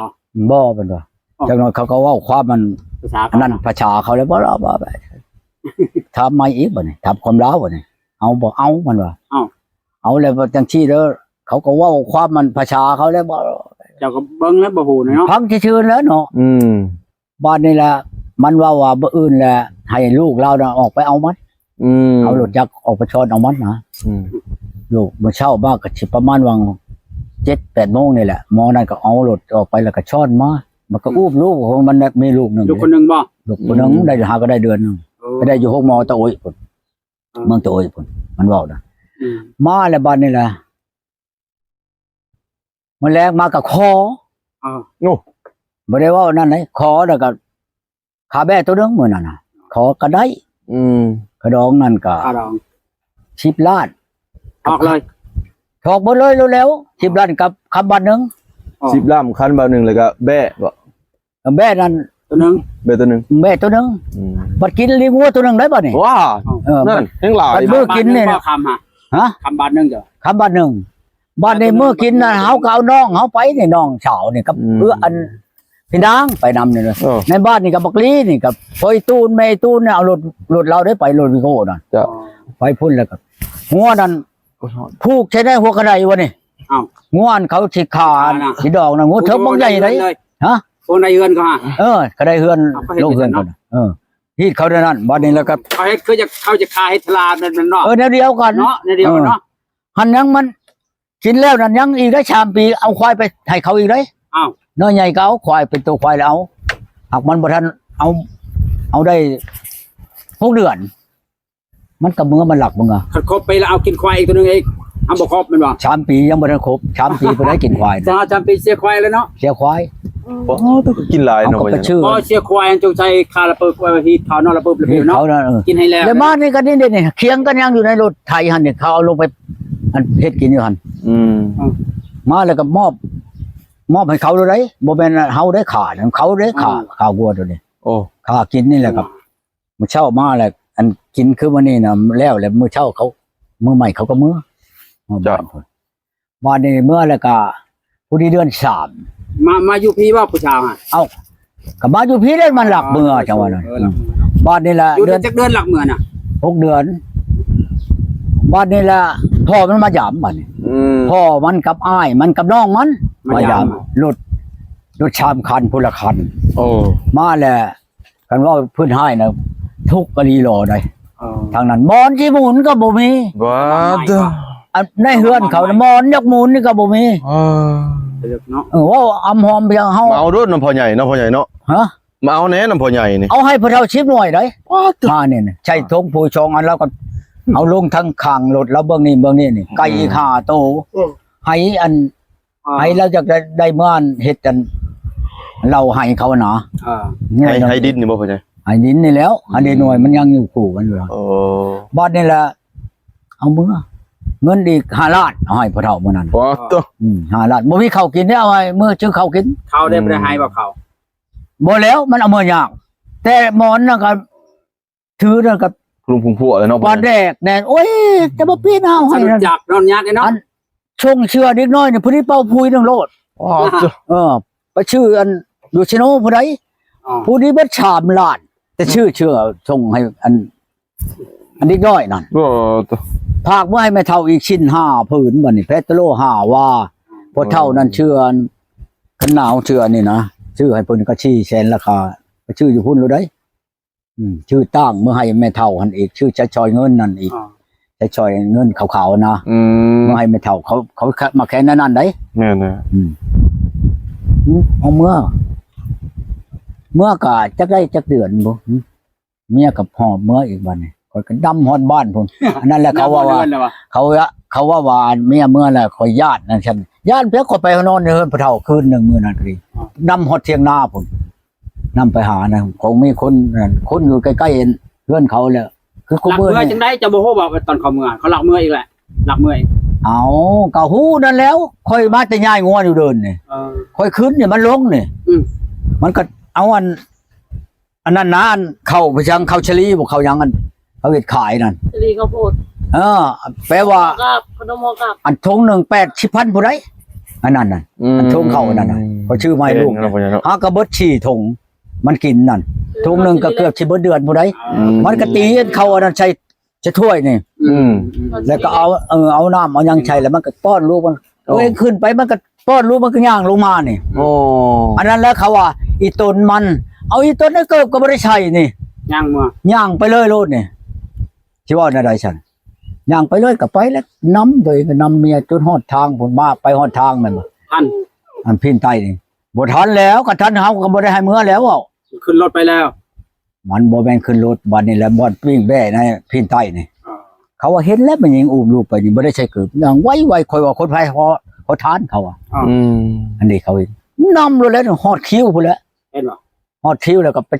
ບໍ່ ມັນວ່າ. ອໍ ຈັກໜ້ອຍເຂົາກໍເວົ້າຄວາມມັນ ພາສາ ອັນນັ້ນ ເຂົານະ ພາສາເຂົາແລ້ວ ບໍ່ ບໍ່ ບໍ່ ຖາມໃໝ່ອີກບັດນີ້ ຖາມຄວາມລາວບັດນີ້ ເອົາບໍ່? ເອົາ ມັນວ່າ. ເອົາ ເອົາແລ້ວ ວ່າຈັ່ງຊີ້ເດີ ເຂົາກໍເວົ້າຄວາມມັນພາສາເຂົາແລ້ວ ບໍ່ ເຈົ້າກໍເບິ່ງແລ້ວ ບໍ່ຮູ້ເນາະ ຟັງຊື່ໆແລ້ວເນາະ. ອືມ ບາດນີ້ແຫຼະ ມັນເວົ້າວ່າມື້ອື່ນແຫຼະ ໃຫ້ລູກລາວນະອອກໄປເອົາມັນ. ອືມ ເອົາລົດຈັກອອກໄປຊ້ອນເອົາມັນນະ. ອືມ ລູກ ມື້ເຊົ້າມາກໍຊິປະມານຫວ່າງເຈັດແປດໂມງນີ້ແຫຼະ ໝໍນັ້ນກໍເອົາລົດອອກໄປ ແລ້ວກໍຊ້ອນມາ ມັນກໍ ອືມ ອູ້ມລູກຂອງມັນນະ ມີລູກໜຶ່ງ ລູກຄົນໜຶ່ງບໍ່? ລູກຄົນໜຶ່ງ ອືມ ໄດ້ ຫາກໍໄດ້ເດືອນໜຶ່ງ. ໂອ້ ໄປໄດ້ຢູ່ໂຮງໝໍຕະໂອ້ຍພຸ້ນ. ເອີ ເມືອງໂຕອີກພຸ້ນ ມັນເວົ້ານະ. ອືມ ມາແລ້ວບາດນີ້ລະ ມື້ແລງມາກໍຂໍ. ເອີ ໂອ້ ບໍ່ໄດ້ເວົ້ານັ້ນເດ້ ຂໍແລ້ວກໍຄ່າແບ້ໂຕໜຶ່ງມື້ນັ້ນນະ ຂໍກໍໄດ້. ອືມ ຄ່າດອງນັ້ນກໍຄ່າດອງສິບລ້ານ ອອກເລີຍ ຖອກເບິດເລີຍ ແລ້ວ ສິບລ້ານກັບຄຳບາດໜຶ່ງ. ອໍ ສິບລ້ານຄຳບາດໜຶ່ງ ແລ້ວກໍແບ້ບໍ? ແບ້ນັ້ນໂຕໜຶ່ງ ແບ້ໂຕໜຶ່ງ ແບ້ໂຕໜຶ່ງ. ອືມ ບັດກິນລີງົວໂຕໜຶ່ງໄດ້ບັດນີ້. ວ້າ ເອີ ນັ້ນແຮງຫຼາຍ ບັດມື້ກິນນີ້ ຄຳບາດໜຶ່ງ ຄຳບາດໜຶ່ງ. ບາດນີ້ມື້ກິນນັ້ນ ເຮົາກໍເອົານ້ອງເຮົາໄປນີ້ ນ້ອງສາວນີ້ກັບ ອືມ ເອື້ອ ອັນ ພີ່ນາງໄປນຳນີ້ເລີຍ. ເອີ ໃນບ້ານນີ້ກັບບັກລີນີ້ ກັບພໍ່ອີ່ຕູນ ແມ່ອີ່ຕູນນີ້ ເອົາລົດ ລົດລາວໄດ້ໄປ ລົດວີໂກ້ນັ້ນ. ເຈົ້າ ໄປພຸ້ນແລ້ວກໍ ງົວນັ້ນ ໂອ້ຍ ຜູກໃສ່ໃນຫົວກະໄດວະນີ້. ອ້າວ ງົວອັນເຂົາຊິຂ້າ ຂ້ານະ ຊິດອງນະ ງົວເຖິກບັກໃຫຍ່ໃດ໋. ຮະ? ຄົນໃນເຮືອນກໍຫາ ເອີ ກໍໄດ້ເຮືອນ ເອົາ ກໍເຮັດ ລົງເຮືອນ ເຮັດ ກັນເນາະ ເອີ ຮີດເຂົາແນວນັ້ນ ບັດນີ້ແລ້ວກໍ ເຂົາເຮັດຄືຈະ ເຂົາຈະຂາຍໃຫ້ຕະຫຼາດນັ້ນເນາະ. ເອີ ແນວດຽວກັນ ເນາະ ແນວດຽວກັນເນາະ. ເອີ ຫັ້ນຍັງມັນກິນແລ້ວນັ້ນ ຍັງອີກໄດ້ສາມປີ ເອົາຄວາຍໄປໃຫ້ເຂົາອີກເດ້. ອ້າວ ນ້ອຍໃຫຍ່ກໍເອົາຄວາຍ ເປັນໂຕຄວາຍແລ້ວເອົາ ຫາກມັນບໍ່ທັນເອົາ ເອົາໄດ້ຫົກເດືອນ ມັນກໍເມືອ ມັນລັກເມືອ. ຄັນຄົບໄປແລ້ວເອົາກິນຄວາຍອີກໂຕໜຶ່ງອີກ ຫາບໍ່ຄົບແມ່ນບໍ່? ສາມປີຍັງບໍ່ທັນຄົບ ສາມປີບໍ່ໄດ້ກິນຄວາຍນະ. ສາມ ສາມປີເສຍຄວາຍແລ້ວເນາະ. ເສຍຄວາຍ. ໂອ້ ຕ້ອງກິນຫຼາຍເນາະ. ເອົາກໍໄປຊື້ ບໍ່ເສຍຄວາຍ ອັນຈົງໃສ່ຄາລະປຶກໄວ້ ຮີດເຂົາເນາະ ລະປຶກລະປິວເນາະ. ເຂົານະ ເອີ ກິນໃຫ້ແລ້ວ ແລ້ວມານີ້ກໍນີ້ເດ້ນີ້ ຄຽງກັນຍັງຢູ່ໃນລົດໄຖຫັ້ນນີ້ ເຂົາເອົາລົງໄປ ອັນເຮັດກິນຢູ່ຫັ້ນ. ອືມ ມາແລ້ວກໍມອບ ມອບໃຫ້ເຂົາໂລດໃດ໋ ບໍ່ແມ່ນເຮົາໄດ້ຂ້ານຳ ເຂົາໄດ້ຂ້າ ອືມ ຂ້າງົວໂຕນີ້ ໂອ້ ຂ້າກິນນີ້ແຫຼະຄັບ ອືມ ມື້ເຊົ້າມາແລ້ວ ອັນກິນຄືມື້ນີ້ນະ ແລ້ວ ແລ້ວມື້ເຊົ້າເຂົາ ມື້ໃໝ່ເຂົາກໍເມືອ ເມືອບ້ານພຸ້ນ ບາດນີ້ເມືອແລ້ວກໍ ຜູ້ດີເດືອນສາມ ມາ ມາຢູ່ພີ້ບໍ່ຜູ້ສາວຫັ້ນ? ເອົ້າ ກໍມາຢູ່ພີ້ແລ້ວ ມັນລັກເມືອ ເອີ ຈັ່ງວ່ານັ້ນ ເອີ ອືມ ລັກເມືອເນາະ ບາດນີ້ລະ ຢູ່ໄດ້ຈັກເດືອນລັກເມືອນະ? ຫົກເດືອນ ບາດນີ້ລະ ພໍ່ມັນມາຢາມບາດນີ້ ອືມ ພໍ່ມັນກັບອ້າຍມັນກັບນ້ອງມັນ ມາ ມາຢາມ ຢາມ ລົດ ລົດສາມຄັນ ຜູ້ລະຄັນ ໂອ້ ມາແລ້ວ ຄັນເວົ້າພື້ນຮ້າຍນະ ທຸກອີ່ຫຼີຫຼໍໃດ໋ ເອີ ທາງນັ້ນໝອນຊິໝູນກໍບໍ່ມີ ວ່າເດີ ອັນໃນເຮືອນເຂົານະ ໝອນຢາກໝູນນີ້ກໍບໍ່ມີ ເອີ ເອີ ເວົ້າອຳຫອມພຽງເຮົາ ມາເອົາໂລດນຳພໍ່ໃຫຍ່ເນາະ ພໍ່ໃຫຍ່ເນາະ ຮະ ມາເອົາແດ່ນຳພໍ່ໃຫຍ່ນີ້ ເອົາໃຫ້ພໍ່ເຖົ້າສິບໜ່ວຍໃດ໋ ວ່າເດີ ມານີ້ນະ ໃສ່ຖົງປຸ໋ຍສອງອັນ ລາວກໍເອົາລົງທາງຂ້າງລົດ ລາວເບິ່ງນີ້ເບິ່ງນີ້ນີ້ ອືມ ໄກ່ອີກຫ້າໂຕ ເອີ ໃຫ້ອັນ ອ່າ ໃຫ້ລາວຢາກໄດ້ ໄດ້ເມືອເຮັດອັນເຫຼົ້າໄຮ່ເຂົານະ ອ່າ ໃຫ້ ໃຫ້ດິນນີ້ບໍ່ພໍ່ໃຫຍ່? ໃຫ້ດິນນີ້ແຫຼ້ວ ອືມ ອັນເດໜ່ວຍມັນຍັງຢູ່ຄູ່ກັນຢູ່ ໂອ້ ບາດນີ້ລະ ເອົາເມືອ ເງິນອີກຫ້າລ້ານ ເອົາໃຫ້ພໍ່ເຖົ້າມື້ນັ້ນ ປາດໂທ້ ອືມ ຫ້າລ້ານ ບໍ່ມີເຂົ້າກິນເດ້ ເອົາໃຫ້ເມືອຊື້ເຂົ້າກິນ ເຂົາໄດ້ ອືມ ບໍ່ໄດ້ໃຫ້ບໍ່ເຂົາ? ບໍ່ແລ້ວ ມັນເອົາເມືອຍາກ ແຕ່ໝອນນັ້ນກໍ ຖືນັ້ນກໍ ລຸງພຸງພົວເລີຍເນາະ ປາແດກແນ່ນ ໂອ້ຍ ແຕ່ບໍ່ປີນເອົາໃຫ້ ສະດຸດຈັກນອນຍາກເນາະ ອັນຊົງເຊື່ອເດັກນ້ອຍນີ້ ຜູ້ນີ້ເປົ່າຜຸຍໜຶ່ງໂລດ ອໍ ເອີ ໄປຊື້ອັນຢູ່ຊິໂນຜູ້ໃດ ອໍ ຜູ້ນີ້ເບິດສາມລ້ານ ແຕ່ຊື້ເຊື່ອສົ່ງໃຫ້ອັນ ອັນເດັກນ້ອຍນັ້ນ ອໍ ຝາກມາໃຫ້ແມ່ເຖົ້າອີກສິ້ນຫ້າຜືນ ບາດນີ້ແພດໂຕໂລຫ້າວ່າ ພໍ່ເຖົ້ານັ້ນເຊື່ອອັນ ຄັນໜາວເຊື່ອອັນນີ້ນະ ຊື້ໃຫ້ເພິ່ນກໍສີ່ແສນລາຄາ ໄປຊື້ຢູ່ພຸ້ນໂລດໃດ ອືມ ຊື້ຕ່າງເມືອໃຫ້ແມ່ເຖົ້າຫັ້ນອີກ ຊື້ໃຊ້ສອຍເງິນນັ້ນອີກ ອໍ ໃຊ້ສອຍເງິນຂາວໆນະ ອືມ ເມືອໃຫ້ແມ່ເຖົ້າ ເຂົາ ເຂົາມາແຂນອັນນັ້ນໃດ໋ ແມ່ນແຫຼະ ອືມ ເອົາເມືອ ເມືອກະຈັກໄດ້ຈັກເດືອນບໍ່ ເມຍກໍຫອບເມືອອີກບາດນີ້ ຂ້ອຍກໍນຳຮອດບ້ານພຸ້ນ ອັນນັ້ນແຫຼະ ເຂົາວ່າ ເຂົາວ່າ ເຂົາວ່າ ວ່າເມຍເມືອແລ້ວ ຂ້ອຍຢ້ານນັ້ນຊັ້ນ ຢ້ານເພຍ ຂ້ອຍໄປນອນຢູ່ເຮືອນພໍ່ເຖົ້າຄືນໜຶ່ງ ມື້ນັ້ນກໍດີ ອໍ ນຳຮອດຖຽງນາພຸ້ນ ນຳໄປຫານະ ຄົງມີຄົນນັ້ນ ຄົນຢູ່ໃກ້ໆເຮືອນເຂົາແຫຼະ ຄືຄົນເມືອ ລັກເມືອຈັ່ງໃດ ເຈົ້າບໍ່ຮູ້ບໍ່ ຕອນເຂົາເມືອ ເຂົາລັກເມືອອີກແຫຼະ ລັກເມືອອີກ ເອົ້າ ກໍຮູ້ນັ້ນແຫຼ້ວ ຂ້ອຍມາແຕ່ຍ້າຍງົວຢູ່ເດີ່ນນີ້ ເອີ ຂ້ອຍຂຶ້ນນີ້ ມັນລົງນີ້ ອືມ ມັນກໍເອົາອັນ ອັນນັ້ນນະ ອັນເຂົ້າໄປຈັ່ງ ເຂົ້າສາລີບໍ່ ເຂົ້າຫຍັງ ອັນເຂົາເຮັດຂາຍນັ້ນ ສາລີເຂົ້າໂພດ ເອີ ແປວ່າ ເຂົ້າກັບ ຂະໜົມເຂົ້າກັບ ອັນຖົງໜຶ່ງແປດສິບພັນຜູ້ໃດ ອັນນັ້ນນະ ອືມ ອັນຖົງເຂົ້າອັນນັ້ນນະ ຂ້ອຍຊື້ມາໃຫ້ລູກ ເກັ່ງເນາະ ຫາກະເບິດສີ່ຖົງ ມັນກິນນັ້ນ ຖົງໜຶ່ງກໍເກືອບຊິເບິດເດືອນຜູ້ໃດ ອືມ ມັນກໍຕີອັນເຂົ້າອັນນັ້ນໃສ່ ໃສ່ຖ້ວຍນີ້ ອືມ ແລ້ວກໍເອົາ ເອີ ເອົານ້ຳເອົາຫຍັງໃສ່ ແລ້ວມັນກໍປ້ອນລູກມັນ ໂອ້ ຕົວເອງຂຶ້ນໄປ ມັນກໍປ້ອນລູກ ມັນກໍຍ່າງລົງມານີ້ ໂອ້ ອັນນັ້ນແຫຼະເຂົາວ່າ ອີຕົນມັນ ເອົາ ອີຕົນນັ້ນເກີບກໍບໍ່ໄດ້ໃສ່ນີ້ ຍ່າງເມືອ ຍ່າງໄປເລີຍໂລດນີ້ ຊິເວົ້າແນວໃດຊັ້ນ ຍ່າງໄປເລີຍ ກໍໄປແລ້ວ ນຳ ຕົວເອງກໍນຳເມຍຈົນຮອດທາງພຸ້ນ ມາໄປຮອດທາງແມ່ນບໍ່ ທັນ ອັນພີນໃຕ້ນີ້ ບໍ່ທັນແລ້ວ ກໍທັນເຮົາກໍບໍ່ໄດ້ໃຫ້ເມືອແລ້ວ ເວົ້າ ຂຶ້ນລົດໄປແລ້ວ ມັນບໍ່ແມ່ນຂຶ້ນລົດ ບັດນີ້ແຫຼະ ບ່ອນປີ້ງແບ້ໃນພີນໃຕ້ນີ້ ອໍ ເຂົາວ່າເຫັນແລ້ວ ແມ່ຍິງອຸ້ມລູກໄປນີ້ ບໍ່ໄດ້ໃສ່ເກີບ ຍ່າງໄວໆ ຂ້ອຍວ່າຄົນໄພຂໍ ຂໍທານ ເຂົາວ່າ ອໍ ອືມ ອັນນີ້ເຂົາເຫັນ ນຳລົດແລ້ວ ຮອດຄິວພຸ້ນແຫຼະ ເຫັນບໍ່ ຮອດຄິວແລ້ວກໍໄປ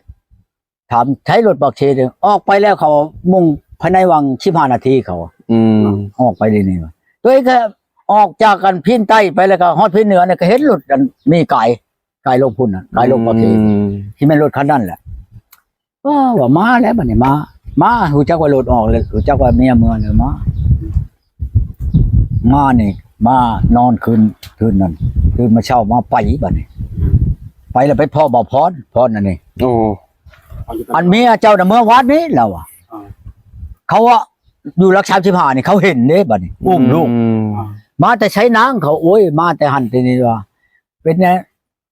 ຖາມໃຊ້ລົດປາກເຊ ອອກໄປແລ້ວ ເຂົາມຸງພາຍໃນຫວ່າງສິບຫ້ານາທີ ເຂົາ ອືມ ອອກໄປເດນີ້ ຕົວເອງກໍອອກຈາກອັນພີນໃຕ້ໄປ ແລ້ວກໍຮອດພີນເໜືອນີ້ ກໍເຫັນລົດອັນມີກາຍ ກາຍລົງພຸ້ນນະ ກາຍລົງປາກເຊ ອືມ ທີ່ແມ່ນລົດຄັນນັ້ນແຫຼະ ເອີ ວ່າມາແລ້ວບັດນີ້ ມາ ມາ ຮູ້ຈັກວ່າລົດອອກແລ້ວ ຮູ້ຈັກວ່າເມຍເມືອແລ້ວ ມາ ມານີ້ ມານອນຄືນ ຄືນນັ້ນ ຕື່ນມາເຊົ້າມາໄປບັດນີ້ ໄປແລ້ວໄປພໍ້ບ່າວພອນ ພອນອັນນີ້ ໂອ້ ອັນເມຍເຈົ້ານະເມືອວານນີ້ ລາວວ່າ ອ່າ ເຂົາວ່າຢູ່ຫຼັກສາມສິບຫ້ານີ້ ເຂົາເຫັນເດ້ບັດນີ້ ອືມ ອຸ້ມລູກ ມາແຕ່ໃສນາງ ເຂົາ ໂອ້ຍ ມາແຕ່ຫັ້ນແຕ່ນີ້ ວ່າ ເປັນແນວ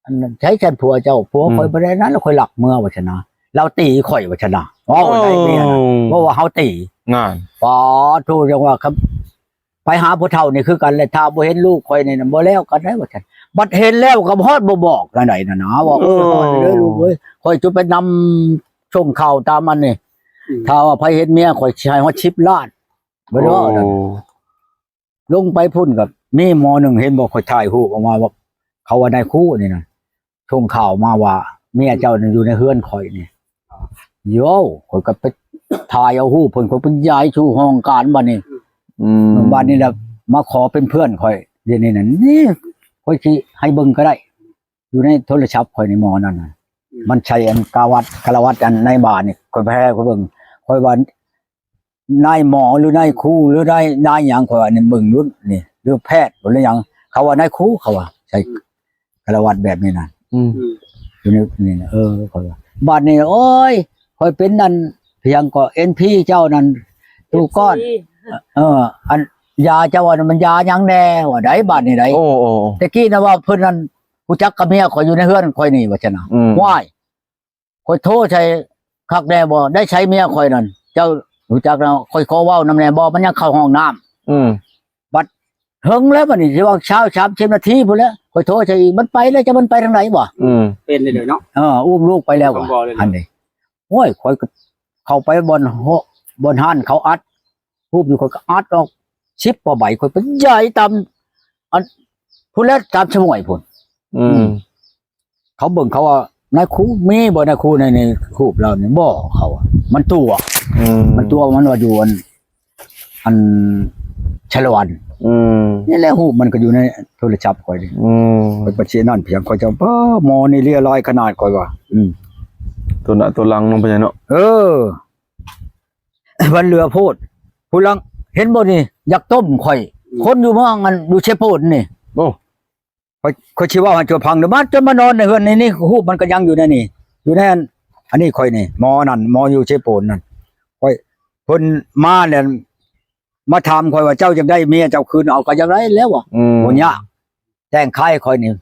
ອັນນັ້ນໃຊ້ແທນຜົວເຈົ້າ ຜົວຂ້ອຍ ອືມ ບໍ່ໄດ້ນັ້ນ ແລ້ວຂ້ອຍລັກເມືອວ່າຊັ້ນນະ ລາວຕີຂ້ອຍວ່າຊັ້ນນະ ເວົ້າໃນເມຍນະ ໂອ້ ເວົ້າວ່າເຮົາຕີ ນັ້ນ ປາໂທ ຈັ່ງວ່າ ໄປຫາຜູ້ເຖົ້ານີ້ຄືກັນແຫຼະ ຖ້າບໍ່ເຫັນລູກຂ້ອຍນີ້ນະ ບໍ່ແລ້ວກັນໄດ໋ວ່າຊັ້ນ ບັດເຫັນແລ້ວກໍຮອດບໍ່ບອກແນວໃດນັ້ນນະ ວ່າ ໂອ້ ເອີຍ ຮອດເດີລູກເອີຍ ຂ້ອຍຈະໄປນຳສົ່ງຂ່າວຕາມອັນນີ້ ອືມ ຖ້າວ່າໃຜເຫັນເມຍຂ້ອຍຊິໃຫ້ຮອດສິບລ້ານ ບໍ່ ໂອ້ ລົງໄປພຸ້ນກໍມີໝໍໜຶ່ງ ເຫັນບໍ່ ຂ້ອຍຖ່າຍຮູບອອກມາວ່າ ເຂົາວ່ານາຍຄູນີ້ນະ ສົ່ງຂ່າວມາວ່າເມຍເຈົ້ານັ້ນຢູ່ໃນເຮືອນຂ້ອຍນີ້ ໂຢ ຂ້ອຍກໍໄປຖ່າຍເອົາຮູບເພິ່ນ ຂ້ອຍໄປຍ້າຍສູ່ຫ້ອງການບັດນີ້ ອືມ ບັດນີ້ລະມາຂໍເປັນເພື່ອນຂ້ອຍ ດຽວນີ້ນັ້ນ ນີ້ ຂ້ອຍຊິໃຫ້ເບິ່ງກໍໄດ້ ຢູ່ໃນໂທລະສັບຂ້ອຍນີ້ ໝໍນັ້ນນະ ອືມ ມັນໃຊ້ອັນກາວັດ ຄາລະວັດ ອັນນາຍບ້ານນີ້ ຂ້ອຍໄປແຮ່ຂ້ອຍເບິ່ງ ຂ້ອຍວ່ານາຍໝໍ ຫຼືນາຍຄູ ຫຼືນາຍ ນາຍຫຍັງ ຂ້ອຍວ່ານີ້ເບິ່ງຢູ່ນີ້ ຫຼືແພດບໍ ຫຼືຫຍັງ ເຂົາວ່ານາຍຄູ ເຂົາວ່າໃສ່ ອືມ ຄາລະວັດແບບນີ້ນະ ອືມ ອືມ ຢູ່ໃນນີ້ນະ ເອີ ຂ້ອຍວ່າ ບາດນີ້ ໂອ້ຍ ຂ້ອຍເປັນນັ້ນ ພຽງກໍເອັນພີເຈົ້ານັ້ນ ຕູ້ກ້ອນ ເອັນພີ ເອີ ອັນຢາເຈົ້າອັນມັນຢາຫຍັງແດ່ ວ່າໄດ໋ ບາດນີ້ໄດ໋ ໂອ້ ໂອ້ ແຕ່ກີ້ນະວ່າເພິ່ນນັ້ນ ຮູ້ຈັກກັບເມຍຂ້ອຍຢູ່ໃນເຮືອນຂ້ອຍນີ້ ວ່າຊັ້ນນະ ອືມ ວ້າຍ ຂ້ອຍໂທໃສ່ຄັກແດ່ບໍ່ ໄດ້ໃຊ້ເມຍຂ້ອຍນັ້ນ ເຈົ້າຮູ້ຈັກແລ້ວ ຂ້ອຍຂໍເວົ້ານຳແດ່ບໍ່ ມັນຍັງເຂົ້າຫ້ອງນ້ຳ ອືມ ບັດເຫິງແລ້ວ ບັດນີ້ຊິວ່າຊາວສາມສິບນາທີພຸ້ນແຫຼະ ຂ້ອຍໂທໃສ່ອີກ ມັນໄປແລ້ວ ຈັກມັນໄປທາງໃດບໍ່ ອືມ ເປັນໄດ້ເລີຍເນາະ ເອີ ອຸ້ມລູກໄປແລ້ວ ບໍ່ໄດ້ເລີຍ ຫັ້ນເດ້ ໂອ້ຍ ຂ້ອຍກໍເຂົ້າໄປບ່ອນ ບ່ອນຮ້ານເຂົາອັດ ຮູບຢູ່ ຂ້ອຍກໍອັດອອກສິບກວ່າໃບ ຂ້ອຍໄປຢາຍຕາມ ອັນ ພຸ້ນແຫຼະ ຕາມຊະໝວຍພຸ້ນ ອື ອືມ ເຂົາເບິ່ງ ເຂົາວ່າ ນາຍຄູ ມີບໍ່ນາຍຄູໃນ ໃນຮູບລາວນີ້? ບໍ່ ເຂົາວ່າ ມັນຕົວະ ອືມ ມັນຕົວະ ມັນວ່າຢູ່ອັນ ອັນຊາລະວັນ ອືມ ນີ້ແຫຼະ ຮູບມັນກໍຢູ່ໃນໂທລະສັບຂ້ອຍນີ້ ອືມ ຂ້ອຍປະເສຍນັ້ນພຽງ ຂ້ອຍຈະ ປ້າ ໝໍນີ້ເລວຮ້າຍຂະໜາດ ຂ້ອຍວ່າ ອືມ ຕົວໜ້າຕົວຫຼັງເນາະ ພໍ່ໃຫຍ່ເນາະ ເອີ ມັນເຫຼືອໂພດ ຜູ້ຫຼັງ ເຫັນບໍ່ນີ້ ຢາກຕົ້ມຂ້ອຍ ອືມ ຄົນຢູ່ເມືອງອັນ ຢູ່ເຊໂປນນີ້ ໂອ້ ຂ້ອຍ ຂ້ອຍຊິເວົ້າໃຫ້ເຈົ້າຟັງເດີ ມາ ຈົນມານອນໃນເຮືອນນີ້ ຮູບມັນກໍຍັງຢູ່ໃນນີ້ ຢູ່ໃນອັນ ອັນນີ້ຂ້ອຍນີ້ ໝໍນັ້ນ ໝໍຢູ່ເຊໂປນນັ້ນ ຂ້ອຍ ເພິ່ນມາແລ້ວ ມາຖາມຂ້ອຍວ່າ ເຈົ້າຢາກໄດ້ເມຍເຈົ້າຄືນ ເອົາກໍຢາກໄດ້ແລ້ວວ່າ ອືມ ບໍ່ຍາກ ແຕ່ງຂາຍຂ້ອຍນີ້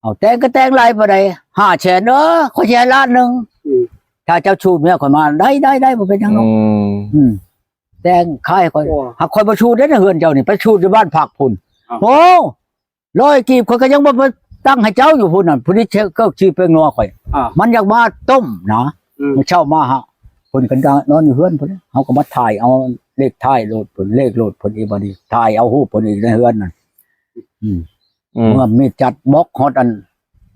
ເອົາ ແຕ່ງກໍແຕ່ງຫຼາຍປານໃດ? ຫ້າແສນ ເອີ ຂ້ອຍຊິໃຫ້ລ້ານໜຶ່ງ ອືມ ຖ້າເຈົ້າຊູດເມຍຂ້ອຍມາ ໄດ້ ໄດ້ ໄດ້ ບໍ່ເປັນຫຍັງດອກ ອືມ ອືມ ແຕ່ງຂາຍຂ້ອຍ ໂອ້ ຫາກຂ້ອຍບໍ່ຊູດເດ້ ໃນເຮືອນເຈົ້ານີ້ ໄປຊູດຢູ່ບ້ານພັກພຸ້ນ ອ້າວ ໂອ້ ຮ້ອຍກີບ ຂ້ອຍກໍຍັງບໍ່ມາຕັ້ງໃຫ້ເຈົ້າຢູ່ພຸ້ນນະ ຜູ້ນີ້ເກີກຊີເປັງນົວຂ້ອຍ ອ້າວ ມັນຢາກມາຕົ້ມນະ ອືມ ມື້ເຊົ້າມາຫາ ເພິ່ນກໍນອນຢູ່ເຮືອນພຸ້ນ ເຮົາກໍມາຖ່າຍເອົາເລກທ້າຍລົດເພິ່ນ ເລກລົດເພິ່ນອີກ ບາດນີ້ຖ່າຍເອົາຮູບເພິ່ນອີກໃນເຮືອນນັ້ນ ອືມ ອືມ ເມື່ອມີຈັດບລັອກຮອດອັນ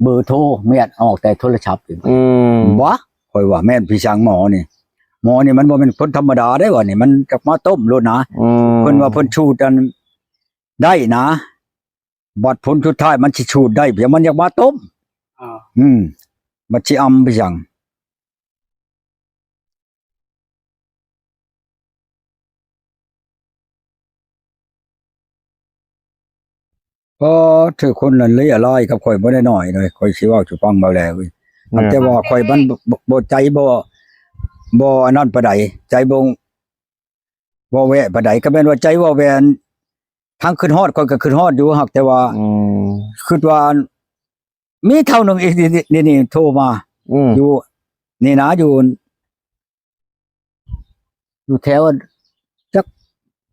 ເບີໂທ ເມຍອອກແຕ່ໂທລະສັບອີກ ອືມ ບໍ່ ຂ້ອຍວ່າແມ່ນພີ່ຊ່າງໝໍນີ້ ໝໍນີ້ມັນບໍ່ແມ່ນຄົນທຳມະດາເດ້ວ່ານີ້ ມັນຈັກມາຕົ້ມໂລດນະ ອືມ ເພິ່ນວ່າເພິ່ນສູດອັນໄດ້ນະ ບັດຜົນສຸດທ້າຍມັນຊິສູດໄດ້ພຽງ ມັນຢາກມາຕົ້ມ ອືມ ມັນຊິອຳໄປຫຍັງ ກໍຖືກຄົນນັ້ນເລຍລາຍກັບຂ້ອຍບໍ່ໄດ້ໜ້ອຍເລີຍ ຂ້ອຍຊິເວົ້າສູ່ຟັງເບົາແຫຼວ ແມ່ນ ແຕ່ວ່າຂ້ອຍມັນບໍ່ ບໍ່ ບໍ່ໃຈ ບໍ່ ບໍ່ອັນນັ້ນປານໃດ ໃຈບໍ່ ບໍ່ແວະປານໃດ ກໍແມ່ນວ່າໃຈວ່າແວ່ນ ທາງຄິດຮອດຂ້ອຍກໍຄິດຮອດຢູ່ ຫາກແຕ່ວ່າ ອືມ ຄິດວ່າ ມີເທົ່າໜຶ່ງອີກ ນີ້ ນີ້ ນີ້ໂທມາ ອືມ ຢູ່ນີ້ນະ ຢູ່ ຢູ່ແຖວຈັກ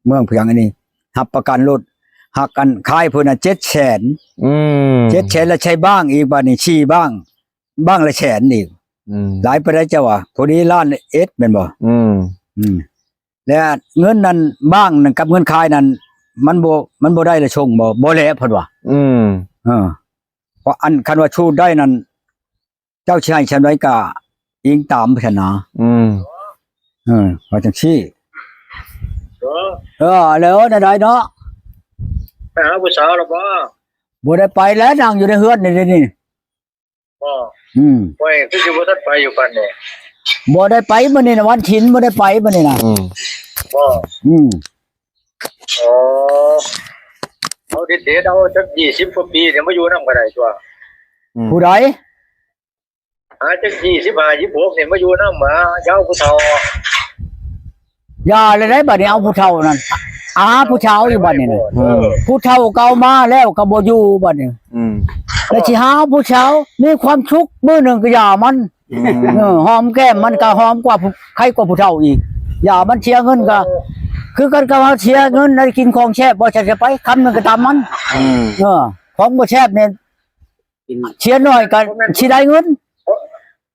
ເມືອງພຽງອັນນີ້ ຮັບປະກັນລົດ ຫາກອັນຂາຍເພິ່ນນະ ເຈັດແສນ ອືມ ເຈັດແສນ ແລ້ວໃຊ້ບ້າງອີກ ບາດນີ້ສີ່ບ້າງ ບ້າງລະແສນອີກ ອືມ ຫຼາຍປານໃດເຈົ້າວ່າ ພໍດີລ້ານເອັດແມ່ນບໍ່ ອືມ ອືມ ແລະເງິນນັ້ນບ້າງນັ້ນກັບເງິນຂາຍນັ້ນ ມັນບໍ່ ມັນບໍ່ໄດ້ລະຊົງບໍ່ ບໍ່ແລະເພິ່ນວ່າ ອືມ ເອີ ເພາະອັນຄັນວ່າສູດໄດ້ນັ້ນ ເຈົ້າຊິໃຫ້ສ່ຳໃດກະອີງຕາມຊັ້ນນະ ອືມ ເອີ ວ່າຈັ່ງຊີ້ ເອີ ເອີ ແລ້ວແນວໃດເນາະ ໄປຫາຜູ້ສາວແລ້ວບໍ່? ບໍ່ໄດ້ໄປແລ້ວ ນັ່ງຢູ່ໃນເຮືອນນີ້ ດຽວນີ້ ບໍ່ ອືມ ຂ້ອຍຄືຊິບໍ່ທັນໄປຢູ່ປານນີ້ ບໍ່ໄດ້ໄປມື້ນີ້ນະ ວັນສິນບໍ່ໄດ້ໄປມື້ນີ້ນະ ອືມ ບໍ່ ອືມ ອໍ ເອົາເດັດໆ ເອົາຈັກຊາວກວ່າປີນີ້ມາຢູ່ນຳກໍໄດ້ຕົວະ ອືມ ຜູ້ໃດ? ຫາຈັກຊາວຫ້າ ຊາວຫົກນີ້ມາຢູ່ນຳ ມາຢາວຜູ້ເຖົ້າ ຢ່າແລ້ວໄດ໋ ບາດນີ້ເອົາຜູ້ເຖົ້ານັ້ນ ຫາຜູ້ສາວຢູ່ບາດນີ້ນະ ເອີ ຜູ້ເຖົ້າກໍເອົາມາແລ້ວກໍບໍ່ຢູ່ບາດນີ້ ອືມ ແລ້ວຊິຫາຜູ້ສາວ ມີຄວາມສຸກມື້ໜຶ່ງກໍຢ່າມັນ ອືມ ເອີ ຫອມແກ້ມມັນກໍຫອມກວ່າ ໃຄກວ່າຜູ້ເຖົ້າອີກ ຢ່າມັນເສຍເງິນກໍ ຄືກັນກັບເຮົາເສຍເງິນໄດ້ກິນຂອງແຊບ ບໍ່ແຊບຈະໄປ ຄຳໜຶ່ງກໍຕາມມັນ ອືມ ເອີ ຂອງບໍ່ແຊບນີ້ ເສຍໜ້ອຍກໍຊິໄດ້ເງິນ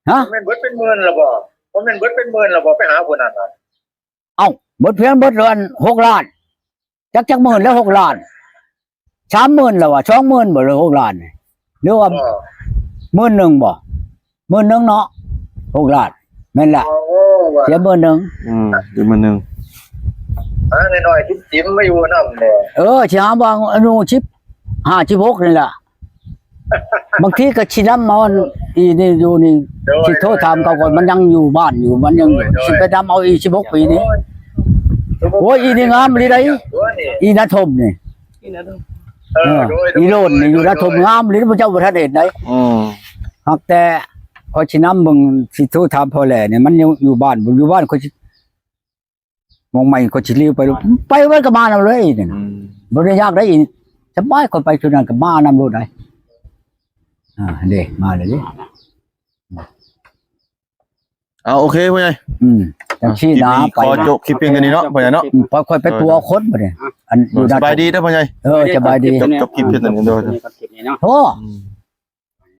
ຮະ ບໍ່ແມ່ນເບິດເປັນໝື່ນລະບໍ່? ບໍ່ແມ່ນເບິດເປັນໝື່ນລະບໍ່? ໄປຫາຜູ້ນັ້ນນະ ເອົ້າ ເບິດພຽງ ເບິດອັນຫົກລ້ານ ຈັກ ຈັກໝື່ນແລ້ວ ຫົກລ້ານ ສາມໝື່ນລະວ່າ ສອງໝື່ນບໍ່ ຫຼືຫົກລ້ານ ຫຼືວ່າ ເອີ ໝື່ນໜຶ່ງບໍ່? ໝື່ນໜຶ່ງເນາະ ຫົກລ້ານ ແມ່ນລະ ເສຍໝື່ນໜຶ່ງ ອືມ ເສຍໝື່ນໜຶ່ງ ຫານ້ອຍໆ ຕິມໆ ມາຢູ່ນຳແດ່ ເອີ ຊິຫາບາງອາຍຸ ສິບຫ້າ ສິບຫົກນີ້ລະ ບາງທີກໍຊິນຳເອົາອັນ ອີນີ້ຢູ່ນີ້ ໂດຍ ຊິໂທຖາມເຂົາກ່ອນ ມັນຍັງຢູ່ບ້ານຢູ່ ມັນຍັງຢູ່ ໂດຍ ຊິໄປນຳເອົາອີສິບຫົກປີນີ້. ໂອ້ຍ ອີນີ້ງາມອີ່ຫຼີໃດ໋ ໂດຍ ອີນາທົມນີ້ ເອີ ເອີ ໂດຍ ອີໂລນນີ້ຢູ່ນາທົມ ໂດຍ ງາມອີ່ຫຼີ ພະເຈົ້າບໍ່ທັນເຫັນໃດ໋. ອືມ ຫາກແຕ່ຂ້ອຍຊິນຳເບິ່ງ ຊິໂທຖາມພໍ່ແຫຼນີ້ ມັນຢູ່ ຢູ່ບ້ານບໍ່ ຢູ່ບ້ານຂ້ອຍຊິ ໝ່ອງໃໝ່ຂ້ອຍຊິລີ້ວໄປ ໄປມັນກໍມານຳເລີຍນີ້ນະ. ອືມ ບໍ່ໄດ້ຍາກໃດ໋ ສະບາຍ ຂ້ອຍໄປຈຸດນັ້ນກໍມານຳໂລດໃດ໋. ອ່າ ເດ້ ມາແລ້ວເດ້. ເອົາ ໂອເຄພໍ່ໃຫຍ່ ອືມ ຈັ່ງຊີ້ນະ ຄລິບນີ້ ໄປ ຂໍໂຈະຄລິບພຽງເທົ່ານີ້ເນາະພໍ່ໃຫຍ່ເນາະ. ອືມ ຂ້ອຍໄປປົວຄົນບັດນີ້ ອັນຢູ່ ສະບາຍດີເດີພໍ່ໃຫຍ່. ເອີ ສະບາຍດີ ຈົບ ຈົບຄລິບພຽງເທົ່ານີ້ເດີ. ໂອ້ ອືມ